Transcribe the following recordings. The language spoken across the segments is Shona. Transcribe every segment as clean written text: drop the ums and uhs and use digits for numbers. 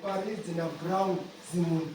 Muparidzi naBrown Zimunhu.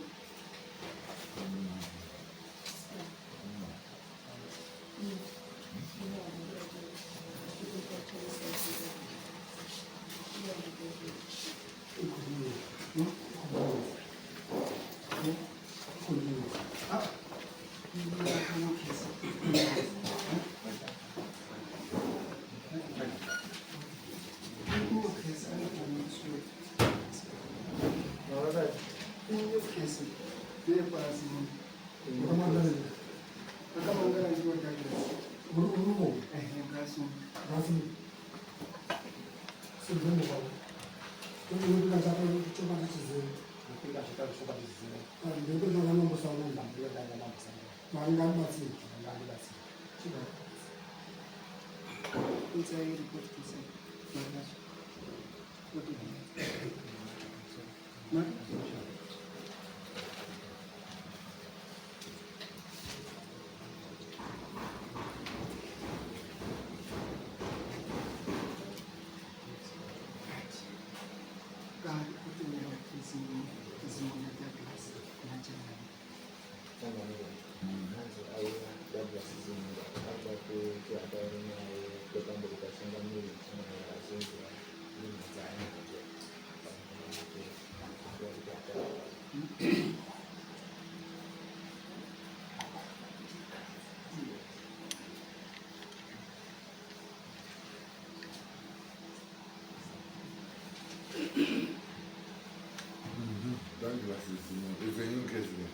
Douglas is in, it's a new case there.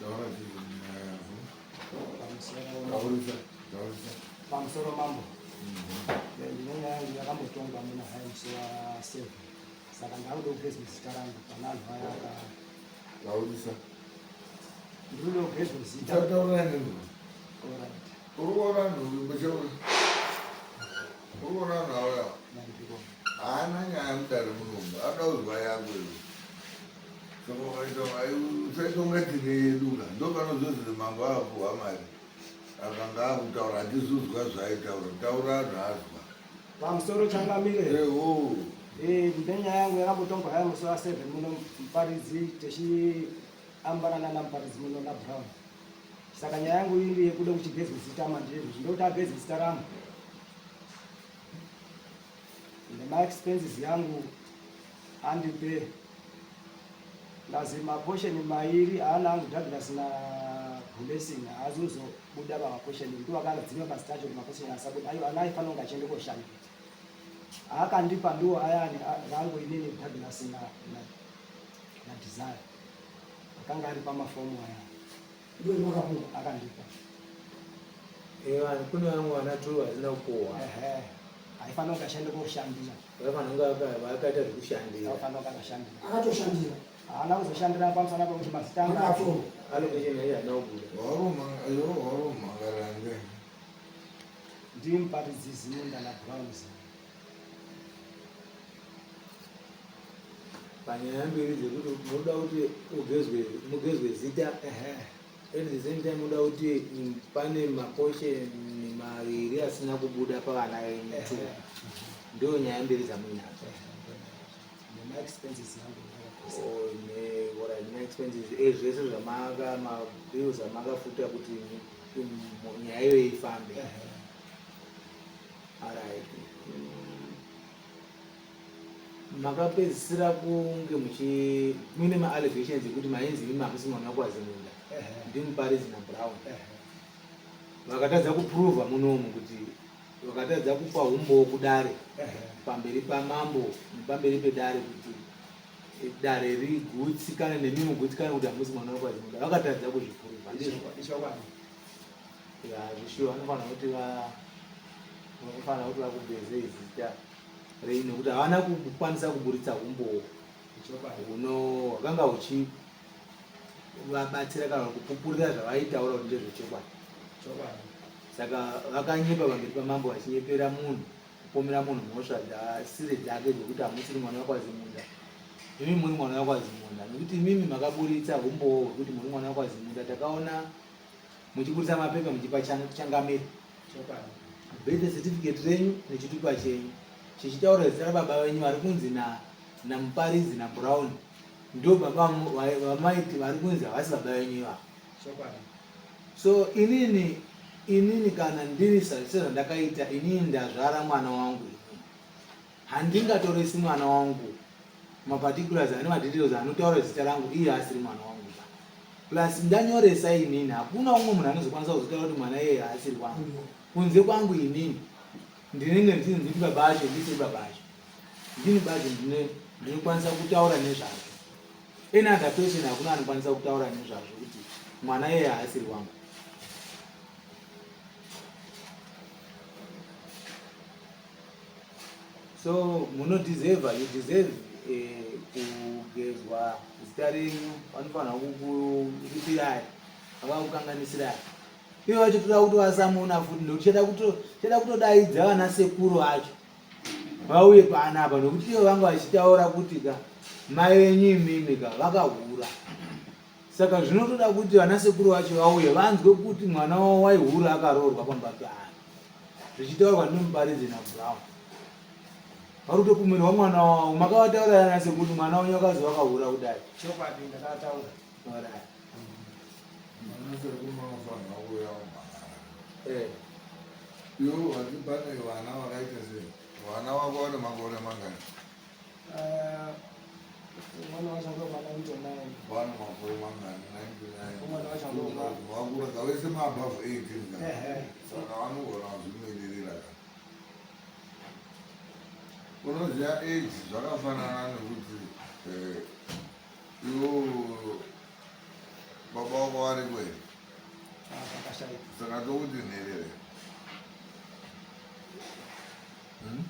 Taura Taurisa, taurisa. Pamusoro mambo. Ndine nyaya yangu yakambotongwa muna haya musi wa 7. Saka ndakuda kugezwa zita rangu pana anhu aya aka Taurisa. Ndikuda kugezwa zita. Taura nini? Alright. Uri kuona nhu uri kuona nhu auya. Haana nyaya mudare munomu, anoda kuzwa yangu iyo. Saka ukaita usaita kunga tine yedu ka ndopanozozi mambo akapuhwa mari akanga akutaura hatizuzwa zvaaitaura taura anhu azwa. Pamusoro changamire. Eho. Eh, ndine nyaya yangu yakambotongwa haya musi wa 7 muno muparidzi techiambana nana muparidzi muno na Brown. Saka nyaya yangu iyi ndeyekuda kuchigezwa zita manje izvo ndinoda kuti ageze zita rangu. Nema expenses yangu andipe ngazi maportion mairi aana angu Douglas na Blessing haazi kuzobuda pamaportion ndiwo akadzima mazita acho kuti maportion asabuda ayo ana aifanira kunge achienda koshandira aakandipa ndiwo ayani rangu inini Douglas na, na, na Desire akanga ari pamafomu aya Ndiwe wakapuwa. Akandipa. Eh, vanhu kune vamwe vana tu vasina kupuwa. Ehe. Aifanira kunge achienda koshandira. Vaifanira kunge vakaita zvekushandira. Vaifanira kunge akashandira. Akatoshandira. Haana kuzoshandira pamusana pekuti mazita anga Akatoro. Allocation yacho haina kubuda. Waruma, yo waruma karange. Ndimuparidzi Zimunda naBrown Zimunda. Panyaya mbiri dzekuti munoda kuti ugezwe mugezwe zita at the same time munoda kuti pane maposheni maviri asina kubuda pavana venyu two ndiyo nyaya mbiri dzamuinadzo. Nema-expenses yangu. Oh, ne- alright, nema-expenses ezvese zvamaka mabills amakafuta kuti nyaya iyoyo ifambe. Alright. Makapedzisira kunge muchi muine ma-allegations ekuti mainzi imi hamusi mwana wekwaZimunda ndimuparidzi naBrown. Vakatadza kuprova munomu kuti vakatadza kupa umbowo kudare pamberi pamambo nepamberi pedare kuti dare rigutsikane nemi mugutsikane kuti hamusi mwana wekwaZimunda. Vakatadza kuzviprova. Ndizvo. Ichokwadi. Ya, zvishuwa vanofanira kuti va vanofanira kuti vakugeze zita rei nekuti havana kukwanisa kuburitsa humbowo huno hwakanga huchivabatsira kana kupupurira zvavaitaura kuti ndezvechokwadi. Saka vakanyepa pamberi pamambo vachinyepera munhu kupomera munhu mhosva dzasiri dzake dzekuti hamusiri mwana wekwaZimunda imi muri mwana wekwaZimunda nekuti imimi makaburitsa humbowo hwekuti muri mwana wekwaZimunda takaona muchiburitsa mapepa muchipa changamire birth certificate renyu nechitupa chenyu chichitaura zita rababa venyu vari kunzi na naMuparidzi naBrown ndo baba vamaiti vari kunzi havasi baba venyu ivavo. So inini inini kana ndiri sezvandakaita inini ndazvara mwana wangu inini handingatoresi mwana wangu maparticulars ane madetails anotaura zita rangu iye asiri mwana wangu ba plus ndanyoresa inini hakuna umwe munhu anozokwanisa kuzotaura kuti mwana iyeye haasiri wangu kunze kwangu inini ndinenge ndichinzi ndiri baba acho ndisiri baba acho ndini bacho ndine ndinokwanisa kutaura nezvazvo any other person hakuna anokwanisa kutaura nezvazvo kuti mwana iyeye haasiri wangu. So munodeserve, you deserve eh, kugezwa zita renyu, vanofanira kukuripirai vakakukanganisirai. Ivo vacho toda kuti vasamuna futi nekuti chada kutodaidza vana sekuru vacho vauye panapa nekuti ivo vanga vachitaura kuti ka mai venyu imimi ka vakahura saka zvinotoda kuti vana sekuru vacho vauye vanzwe kuti mwana wavo waihura akaroorwa pamba peani zvichitaurwa nemuparidzi nabrown vari kutopumirwa mwana wavo makavataura ana sekuru mwana wenyu akazi wakahura kudai. Chokwadi ndakataura. Alright. Mwana sekuru vanofanirwa kuuya kumhan'ara. Eh. Iwe wati pane vana vakaita sei? Vana vako vane makore mangani? Eh, mwana wacho ndo mwana 99. Vane makore mangani? 99. Mwana wacho ndo mwana. Vakura ka vese ma above 18 ka. Ehe. Saka vanogona kuzvimiririra ka. Unoziva age zvakafanana nekuti eh, iwo baba wako variko here? Ah, vakashaika. Saka tokuti nherere. Hmm?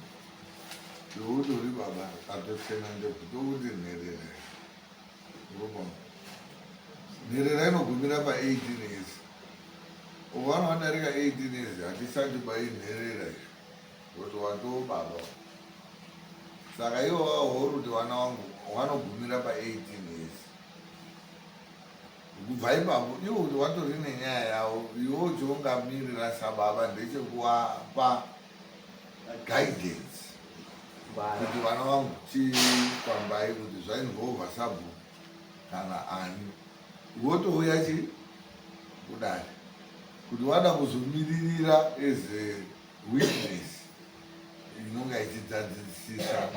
Tokuti uri baba atochena ndebvu tokuti nherere. Urikuona? Nherera inogumira pa 18 years. Uvana vadarika 18 years hatisati bainherera izvo. Kuti watoo baba. Saka ivo vawo kuti vana vangu vanogumira pa 18 years. Kubva ipapo ivo kuti watori nenyaya yavo iwo chaungamirira sababa ndechekuwapa guidance kuti vana vangu chifambai kuti zvainvolva sabhuku kana ani wotouya chi kudare kuti wada kuzomiririra as a witness inonga ichidzadzisisa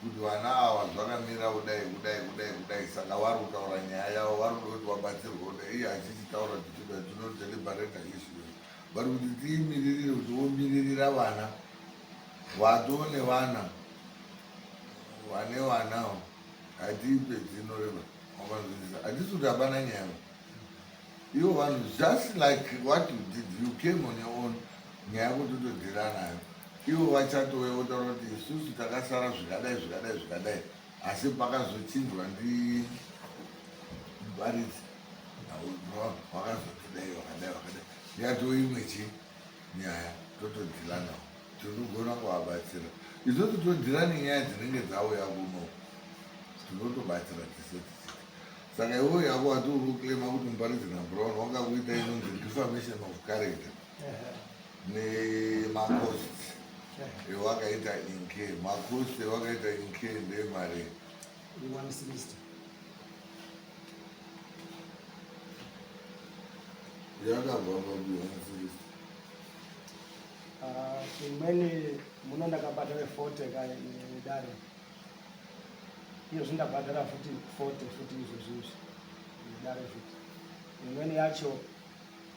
kuti vana ava zvakamira kudai kudai kudai kudai saka vari kutaura nyaya yavo vari kuda kuti vabatsirwe kudai iye achichitaura tichida tinodeliberata issue but kuti tiimiririre kuti vomiririra vana vatoo nevana vane vana hatiipe dzinoreva wakanzwisisa hatisi kuti hapana nyaya ivo vanhu just like what you did you came on your own nyaya yekuti todhira nayo ivo vachatouya votaura kuti isusu takasara zvikadai zvikadai zvikadai asi pakazochinjwa ndi muparidzi vakazotidai vakadai vakadai yatoo imwe chi nyaya totodhila nawo tinogona kuvabatsira isusu todhila nenyaya dzinenge dzauya kuno tinotobatsira tise tichiti saka iwo yako wati uri kuclaima kuti muparidzi nabrown wakakuita inonzi defamation of character nemacost ewakaita inke macost ewakaita inke ndemari 160. Yakabva papi 160? Ah, imweni muno ndakabhadhara 40 ka nedare iyozvi ndabhadhara futi 40 futi izvozvi izvi nedare futi imweni yacho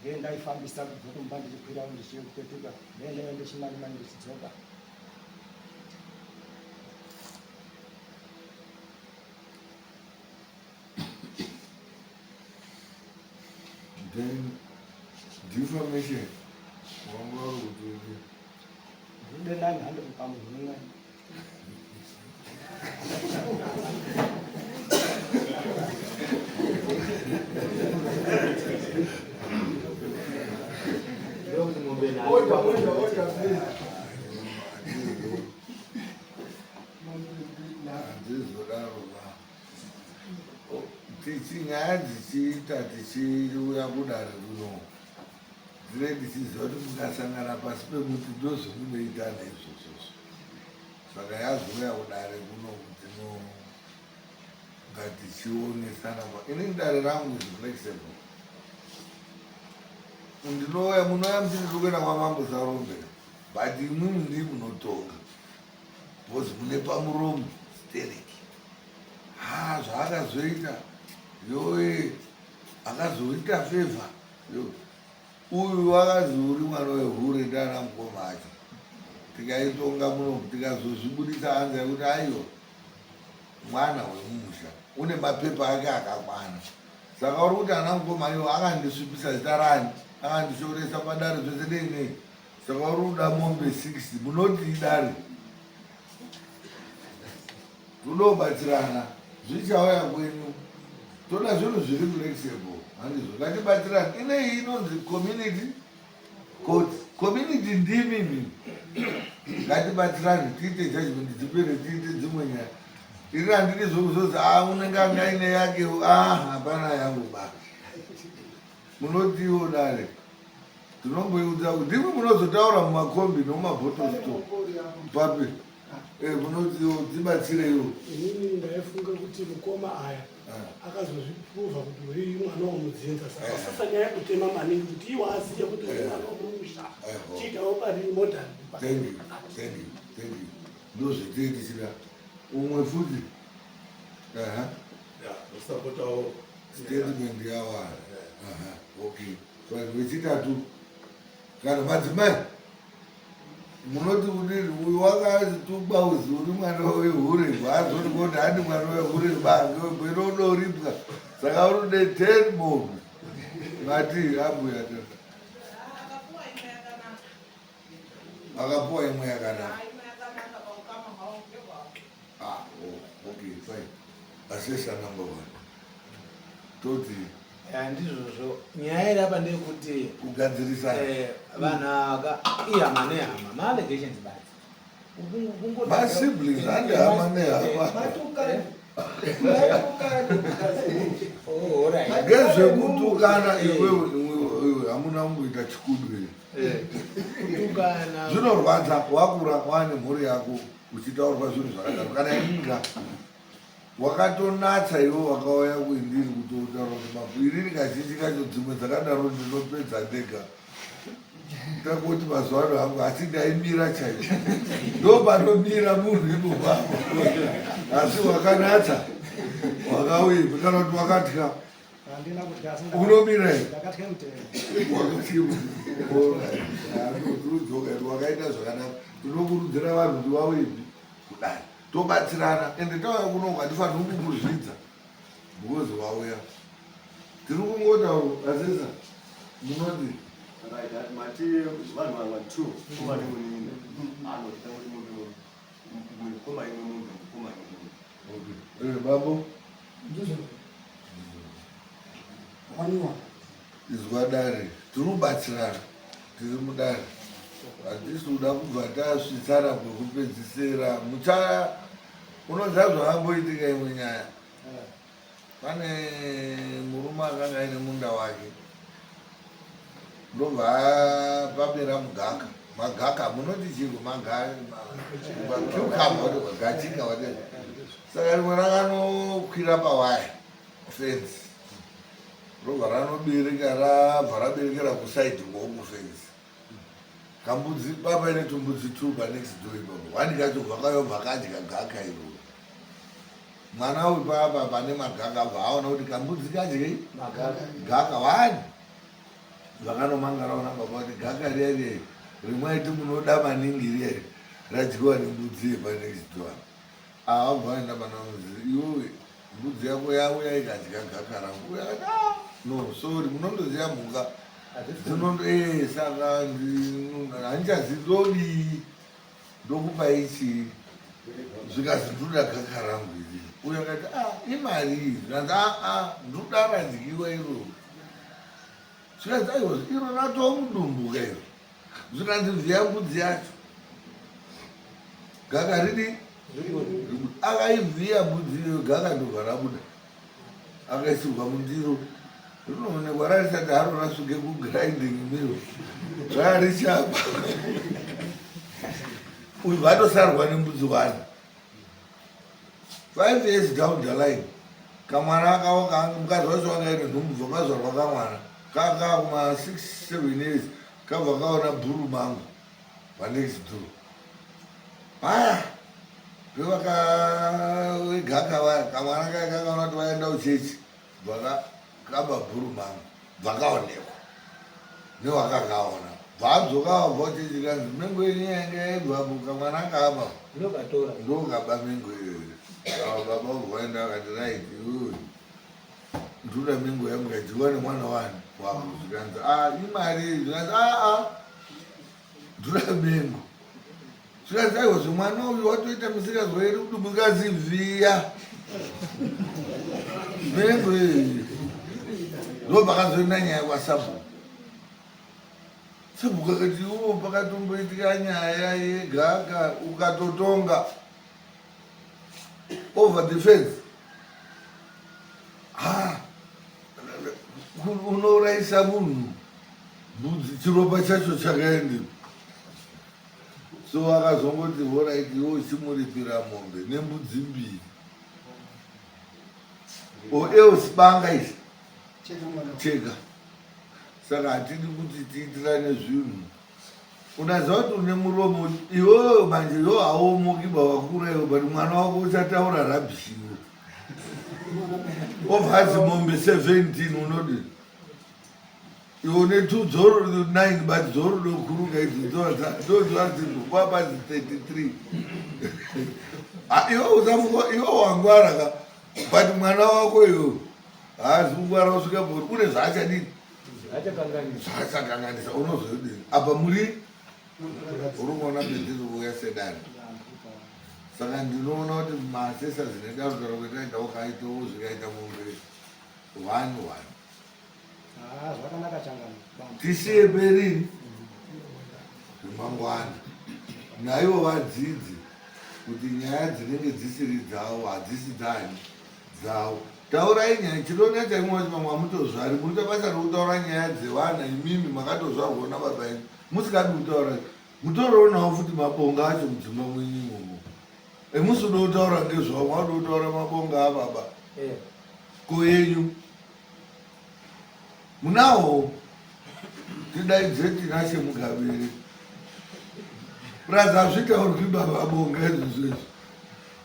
ndee ndaifambisa kubva kumba ndichikwira ndichipetuka ndee ndaiva ndichimani mani ndichidzoka. Then defamation wanga uri kuti Ndine 900 pamunhu umwe. Ndokuti mombe nhatu. Order, order, order, please. Handizodaro ba. Tichi nyaya dzichiita tichiuya kudare kuno dzine tichiziva kuti mukasangana pasi pemuti ndozvamunoita naizvozvozvo. Saka yazouya kudare kuno kuti no ngatichionesana. Inini dare rangu is flexible. Ndinouya munouya muchiti tiri kuenda kwamambo Saurombe, but imwimwi ndii munotonga because mune pamuromo stereki. Ha, zvaakazoita yoe akazoita favor yo uyu wakazi uri mwana wehure ndiana mukoma acho tikaitonga muno tikazozvibudisa hanza yekuti aiwa mwana wemumusha une mapepa ake akakwana saka uri kuti ana mukoma iwo akandisvipisa zita rani akandishoresa padare zvese nei nei saka uri kuda mombe 60 munoti idare Todobatsirana zvichauya kwenyu toda zvinhu zviri flexible handizvo ngatibatsirane inei inonzi community court community ndimi mimi ngatibatsirane tiite judgment dzipere tiite dzimwe nyaya ini handidi zvokuzonzi a ah, unenge anga aine yake a ah, hapana yangu ba munotiwo dare tinomboiudza kuti ndimi munozotaura mumakombi nomumabhotosto papi Eh, munoti tibatsireiwo. Inini ndaifunga kuti mukoma aya ah. akazozviprova kuti uri mwana womudzinza saka eh. sasa nyaya kutema maningi kuti iwo aziye kuti uri eh. mwana womumusha chiitawo pari modern. Thank you, thank you, thank you. Ndozvetiri tichida umwe futi. Aha. Yeah, usapotawo statement yawa. Aha, okay. Vanhu vechitatu kana madzimai munoti kudini uyu wakatukwa uzi uri mwana wehure haazoti kuti handi mwana wehure bangwero unoripwa saka urude ten mombe mati ambuya tata akapuwa imwe yakanaka Ah, oh, okay, fine. Assessor number one. Toti. Ya ndizvozvo. Nyaya iri apa ndeyekuti kugadzirisa eh, vanhu aka ihama nehama, ma allegations badzi. Ma siblings handi hama nehama. Oh, Ngezvekutukana iwewe iwewe hamuna kumboita chikudu here? Eh, kutukana. Zvinorwadza wakura wane mhuri yako. uchitaurwa zvinhu zvakadaro kana inga wakatonatsa iwe wakauya kuindiri kutotaura kuti makuiriri kazhinji kacho dzimwe dzakadaro ndinopedza ndega takoti mazuva ano hangu asi ndaimira chaizvo ndopanomira munhu ipopapo asi wakanatsa wakauipi kana kuti wakatya unomira wakaita zvakanaka tinokurudzira vanhu kuti vauyepi kudai tobatsirana ende tauya kuno hatifaniri kukuzvidza because wauya tiri kungotaura asisa munoti mati vanhu vamwe two mukoma nemunini anoda kuti mukoma imwe munhu mukoma imwe munhu babo Izwa dare, tiri kubatsirana, tiri mudare. Hatisi kuda kubva tasvitsana kwekupedzisira. Mucha unoziva zvakamboitika imwe nyaya. Pane murume akanga aine munda wake. Ndobva pamera mugaka. Magaka munoti chii magaka? Cucumber, gachika whatever. Saka rimwe rakanokwira pawaya fenzi robva ranobereka rabva raberekera kusaidi ngoku fenzi kambudzi papa ine tumbudzi two panext door ipapo wani kacho vakayobva kadya gaka iro mwana uyu papa pane magaka abva aona kuti kambudzi kadyei gaka wani vakanomangara ona baba kuti gaka riya riya rimwe aiti munoda maningi riya radyiwa nembudzi yepanext door Ah, wabva waenda pana muzi iwewe mbudzi yako yauya ikadya gaka rangu uya akati ah, no sorry munondoziva mhuka dzinondo eh saka handichazi ndodii ndokupa ichi zvikazi ndoda gaka rangu iri uyo akati ah imari iyi zvikanzi ah ah ndoda radyiwa iro zvikanzi aiwa iro ratova mudumbu ka iro zvikanzi vhiya mbudzi yacho gaka ridi akaivhiya mbudzi iyoyo gaka ndobva rabuda akaisirwa mundiro rinoonekwa rarisati haro rasvike kugrinding mill rarichapa Uyu vatosarwa nembudzi wani. 5 years down the line kamwana kavo mukadzi wacho wanga ine nhumbu bva kazvarwa kamwana kaka kuma 6 7 years kabva kaona bhuru mangu panext door paya pevakavegaka vaya kamwana kaya kakaona kuti vaenda kuchechi bva kaba bhuru mangu bvakaonekwa newakakaona bvaadzoka wabva uchechi kanzi mengo yenyu yange yaibva apo kamwana kaaba ndokatora ndokaba mengo iyoyo ava baba vaenda vakati right iwewe ndoda mengo yangu yadyiwa nemwana wani wako zvikanzi a imari zvikanzi aa ndoda mengo Zvikanzi aiwa zvemwana uyu watoita misikazwa iri kudumbuka zivhiya. Mengo iyi. Ndo pakazoenda nyaya kwasabhuku. Sabhuku akati iwo pakatomboitika nyaya yegaka ukatotonga over the fence. Ha unourayisa munhu mbudzi chiropa chacho chakaendepi? So akazongoti horaiti iwe uchimuripira mombe nembudzi mbiri or else banga iri chega. Saka hatidi kuti tiitirane zvinhu. Unaziva kuti une muromo iwewe manje iwe hauomoki bavakura iwe but mwana wako uchataura rubbish iwe. Obva adzi mombe 17 unodii? Iwe une two dzorudo nine but dzorudo kuruka idzi ndodzvadzibvapadzi 33 ah, iwe usamuka iwe wangwara ka but mwana wako iwe haazi kungwara kusvika pori une zvaachadini zvaachakanganisa unozodini apa muri uri kuona pediri kuuya sedare saka ndinoona kuti maasesa zvine daro daro kuitaita ukaitawo zvikaita mombe one one Ah, zvakanaka changano. Tisiye perini zvemangwana. Naivo vadzidzi kuti nyaya dzinenge dzisiri dzavo hadzisi dzani dzavo. Taurai nyaya chinoona chaimwe wacho mamwe amutozvari munoita basa rokutaura nyaya dzevana imimi makatozvarwa nababa enyu musikadi kutaura mutoroonawo futi mabonga acho mudzimba mwenyu imomo emusi uda kutaura ngezvavo mwakuda kutaura mabonga ababa eh. ko yenyu Munawo tidaidze Tinashe Mugabe. Plus hazvitaurwi baba bonga izvozvo izvi.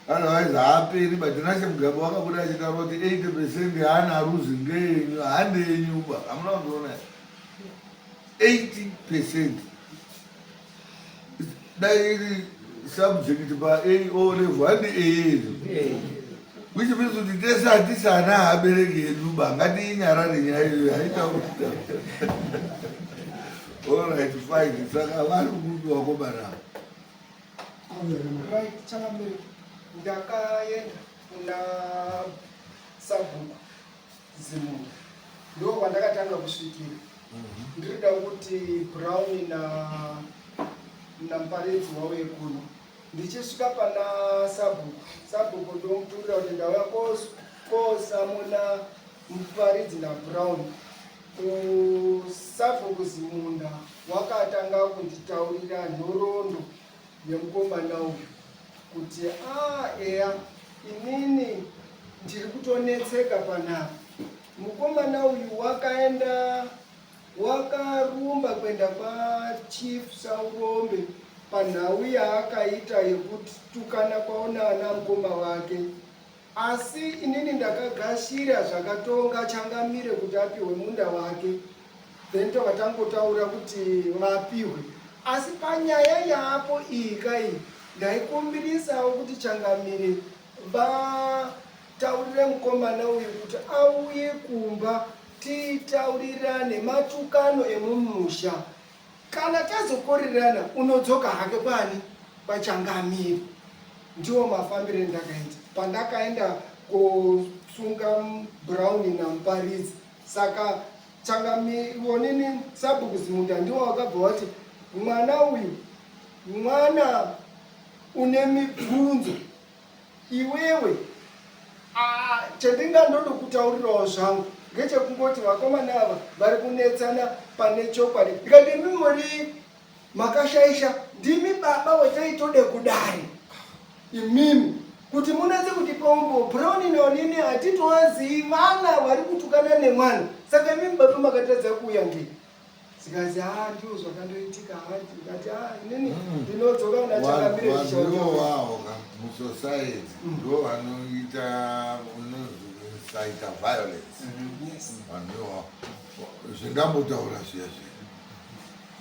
Otherwise haaperi but Tinashe Mugabe wakabuda achitaura kuti 80 percent haana ruzi ngeyenyu hande yenyu ba. Hamuna kundiona 80 percent. Dai iri subject pa AO level handi A izvo. Which means kuti tese hatisi ana abereki edu ba ngatiinyarare nyaya iyoyo haitaurika. All right, fine. Saka vari kupi vakomana? Right, changamire ndakaenda kuna sabhuku Zimunda ndo kwandakatanga kusvikira ndirida kuti Brown na naMuparidzi wauye kuno ndichisvika pana sabhuku sabhuku ndomuturira kuti ndauya kosamuna Muparidzi naBrown kusabhuku Zimunda wakatanga kunditaurira nhoroondo yemukomana uyu kuti a ah, eya inini ndiri kutonetseka panapa mukomana uyu wakaenda wakarumba kuenda kwachief Saurombe panhau yaakaita yekutukana kwaona ana mukoma wake Asi inini ndakagashira zvakatonga changamire kuti apihwe munda wake then tobva tangotaura kuti vapihwe asi panyaya yaapo iyi kai ndaikumbirisawo kuti changamire vataurire mukomana uyu kuti auye kumba titaurirane matukano emumusha Kana tazokorerana unodzoka hake kwani kwachangamire. Ndiwo mafambire ndakaita pandakaenda kosunga Brown naMuparidzi. Saka changamionini sabhuku Zimunda ndiwo wakabva wati mwana uyu mwana une mibvunzo Iwewe ah, chandingandodo kutaurirawo zvangu ngechekungoti vakomana ava vari kunetsana pane chokwadi. Ndikati imi muri makashaisha Ndimi baba wataitode kudai imimi kuti munatse kuti pombo Brown naonini hatitoazii vana vari kutukana nemwana saka imimi baba makatadza kuuya ngei zikazi ha ndiwo zvakandoitika hanti ndikati ha inini hmm. ndinodzoka kuna chakamire ndichawawo ka musociety hmm. ndo vanoita unosaita violence hmm. vanhu iwawo zvindambotaura zviya zviya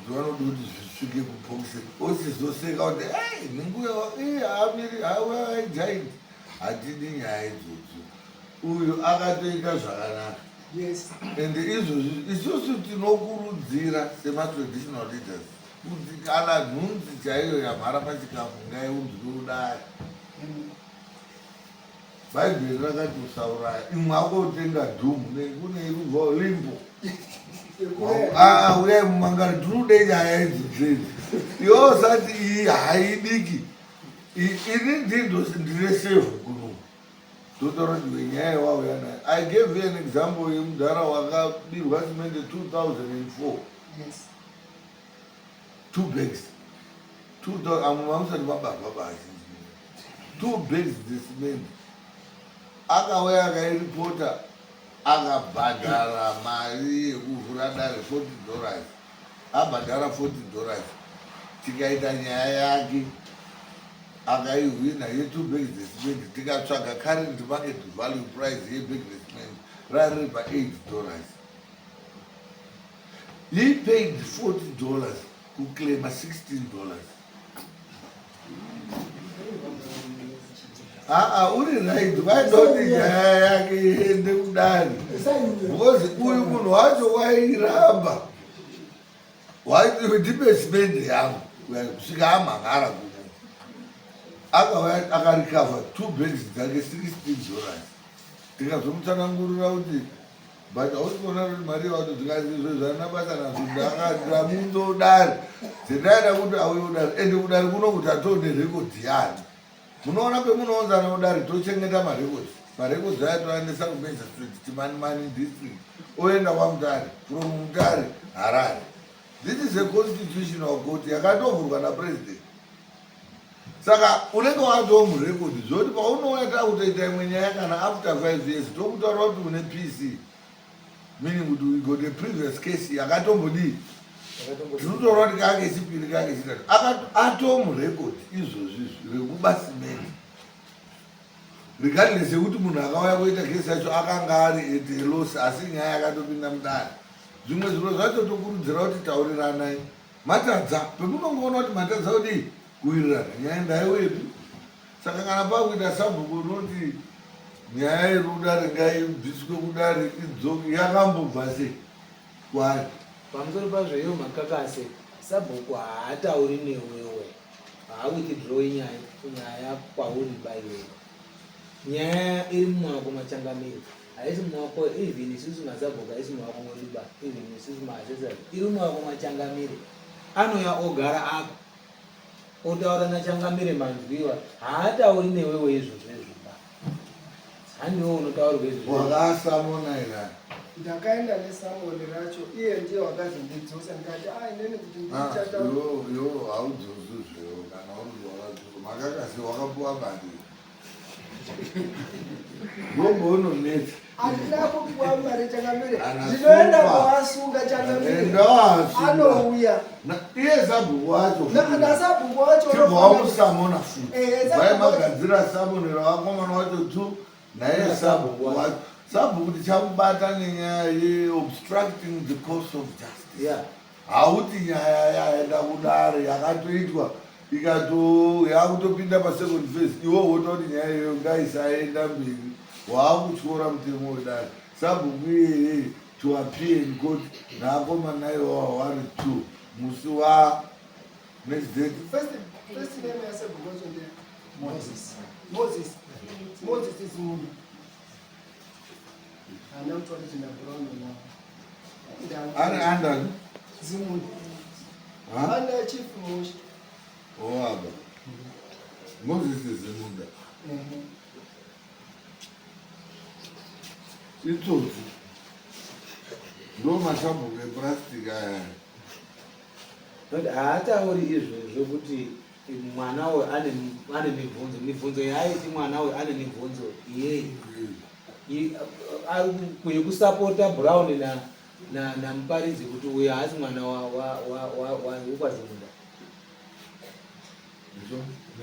ndovanoda kuti zvisvike kupoxe osizoseka kuti ei ninguya amiri haijaiti hatidi nyaya idzodzo uyu akatoita zvakanaka Yes. And izvozvi isusu tinokurudzira sematraditional leaders kuti kana nhunzi chaiyo yamhara pachikafu ngaiunzwe kudai. Bhaibheri rakati usauraya imwe akotenga dhumu nekune irubva limbo. Ah, uyai mumangari tinoda nyaya idzi dzedzi. Iwe usati iyi haidiki. Ini ndine sevhu kuno. Totaura kuti wenyaya yawauya nayo. I gave you an example yemudhara wakabirwa simende 2004. Yes. Two bags. 2000 amwe mamusati mabarwa basi. Two bags dzecement. Akauya akairipota akabhadhara mari yekuvhura dare 40 dollars. Abhadhara 40 dollars. Tikaita nyaya yake. Akaihwina ye two bags dzecement tikatsvaga current market value price yebag recement rari riri pa 8 dollars. He paid 40 dollars kuclaima 16 dollars. Aa uri right vaidoti nyaya yake iende kudare because uyu munhu wacho wairamba Ndipe simende yangu kusvika amhangara kuno. Akauya akarikavha two bags dzake 16 dollars. Tikazomutsanangurira kuti but hausi kuona kuti mari yawato dzikaizvo zvaina basa nazvo ndakamunzo udare dzendaida kuti auye udare ende kudare kuno kuti atoo nerekodhi yani munoona pemunoonzana kudare tochengeta marekodzi marekodzi aya toaendesa kumagistrate chimanimani district oenda kwamutare from mutare harare this is a constitutional court yakatovhurwa napresident saka unenge watoo murekodhi zvoti paunouya takutoita imwe nyaya kana after five years tokutaura kuti une pc meaning kuti we got a previous case yakatombodii tinotaura kuti kake chipiri kake chitatu atomurecord izvozvi izvi rekuba simende regardless yekuti munhu akauya kuita kesi yacho akanga ari at a loss asi nyaya yakatopinda mudare zvimwe zviro zvacho tokurudzira kuti tauriranai matadza pemunongoona kuti matadza kudii kuwirirana nyaya ndaiwepi Saka kana pakuita sabhuku unoti nyaya iri kudare ngaibviswe kudare idzoke yakambobva sei kwaari? Pamusoro pazvo iyo makakase sabhuku haatauri newewe haawithdrawi nyaya nyaya kwauri ba iwewe nyaya iri mumaoko machangamire haisi mumaoko even isusu masabhuku haisi mumaoko mwedu ba even isusu maassessors iri mumaoko machangamire anouya ogara apa Otaura naChangamire Manzwiwa haatauri newewe izvozvo izvo ba. Handiwe unotaurwa izvozvo. Wakasamona here? Ndakaenda nesamoni racho iye ndiye wakazondidzosa ndikati a ah, inini kuti ndichata. Ah, yo yo haudzosi zvewo kana uri wakadzosa makakasi wakapuwa mari. Gombo unonetsa. Handina kupuwa mari changamire. Ndinoenda kuvasunga changamire. Anouya. Iye sabhuku wacho. Nasabhuku wacho. Chibva wamusamona futi. Eh, Vai magadzira samoni ravakomana wacho tu naye sabhuku wacho. Sabhuku tichamubata nenyaya yeobstructing the course of justice. Yeah. Hauti nyaya yaenda kudare yakatoitwa ikato yakutopinda pasecond phase iwo wototi nyaya iyoyo ngaisaenda mberi waakutyora mutemo wedare sabhuku iyeye to appear in court naakomana iwawa wari two musi wa next date first, first name yasabhuku wacho ndiye Moses. Moses. Moses is munhu. Ana mtu akati na brown na. Ari andani? Zimunhu. Ana chief Moshe. Oaba. Moses Zimunda. Itsotsi. Ndo masabhuku epurasitiki aya. Haatauri izvozvo kuti mwana uyu ane ane mibvunzo mibvunzo yaaiti mwana uyu ane mibvunzo iyeyi yekusapota Brown na na naMuparidzi kuti uyu haasi mwana wekwaZimunda.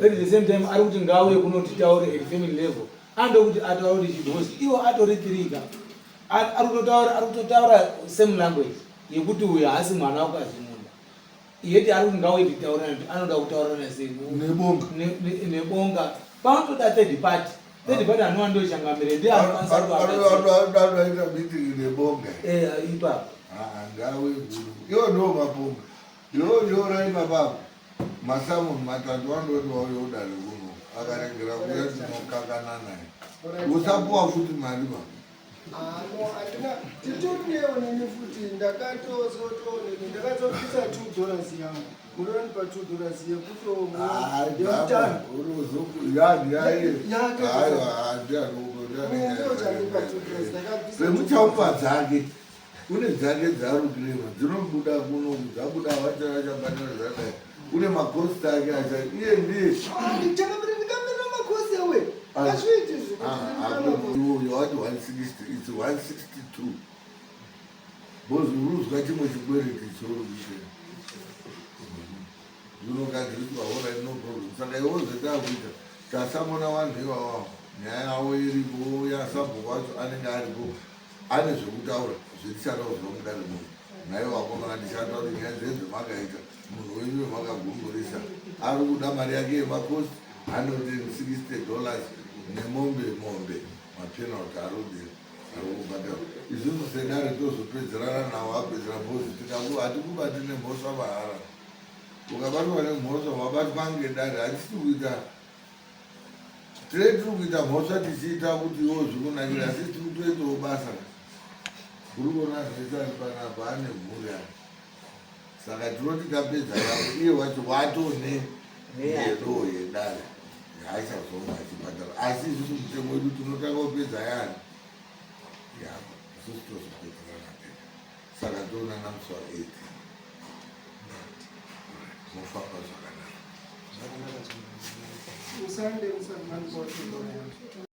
At the same time ari kuti ngauye kunoti taure at family level, anoda kuti ataure kuti because iwo atori tirika ari kutotaura ari kutotaura same language yekuti uyu haasi mwana wekwaZimunda, yeti ari kuti ngauye titaurana kuti anoda kutaurana sei nebonga. Nebonga panotoda third party. Third party anova ndo changamire ndiye anokwanisa kuvabatsira. Anoita meeting nebonga. Eh, ipapo. Ngawe guru iwo ndo mabonga iwo nyorai mapapo masamuni matatu andoti wauye udare kuno akaregera kuya tinokakana naye usapuwa futi mari ba. Ano handina titorinewo nini futi ndakatozotoonini ndakazobvisa $2 yangu munondipa $2 yekuto yekutano. Semuchamupa dzake kune dzake dzaari kureva dzinobuda kuno dzabuda vachabhatara zvadai kune macosts ake acha iye ndiye. Changamire, ndikamirira macosts awe azviiti. Wati 160, it's 162 because uruzwa chimwe chikwereti chori kuite zvinogadziriswa. Alright, no problem. Saka iwo zvetakuita tasamona vanhu ivavavo nyaya yavo iripo yasabhuku wacho anenge aripo ane zvekutaura zvetichada kuzwa mudare muno naivo vakomana tichataura nyaya dzezvemakaita munhu wenyu wemakagumburisa ari kuda mari yake yemacosts $160 nemombe mombe mapenalty ari kudini ari kubhadhara. Isusu sedare tozopedzerana nawo apedzera bhozi hatikubati nemhosva mahara. Ukabatwa nemhosva wabatwa ngedare. Hatisi kuita tiri tiri kuita mhosva tichiita kuti iwo zvikunakira asi tiri kutoitawo basa kuri kuona zvese ari panapa ane mhuri aya. Saka tinoti tapedza navo iye wacho watone yedo yedare yaachazonga achibhadhara asi isusu mutemo wedu tinotanga kupedza yani yako isusu tozopedzerana tega. Saka toonana musi wa18 mofamba zvakanaka. Usande usati mandipa $2 yangu.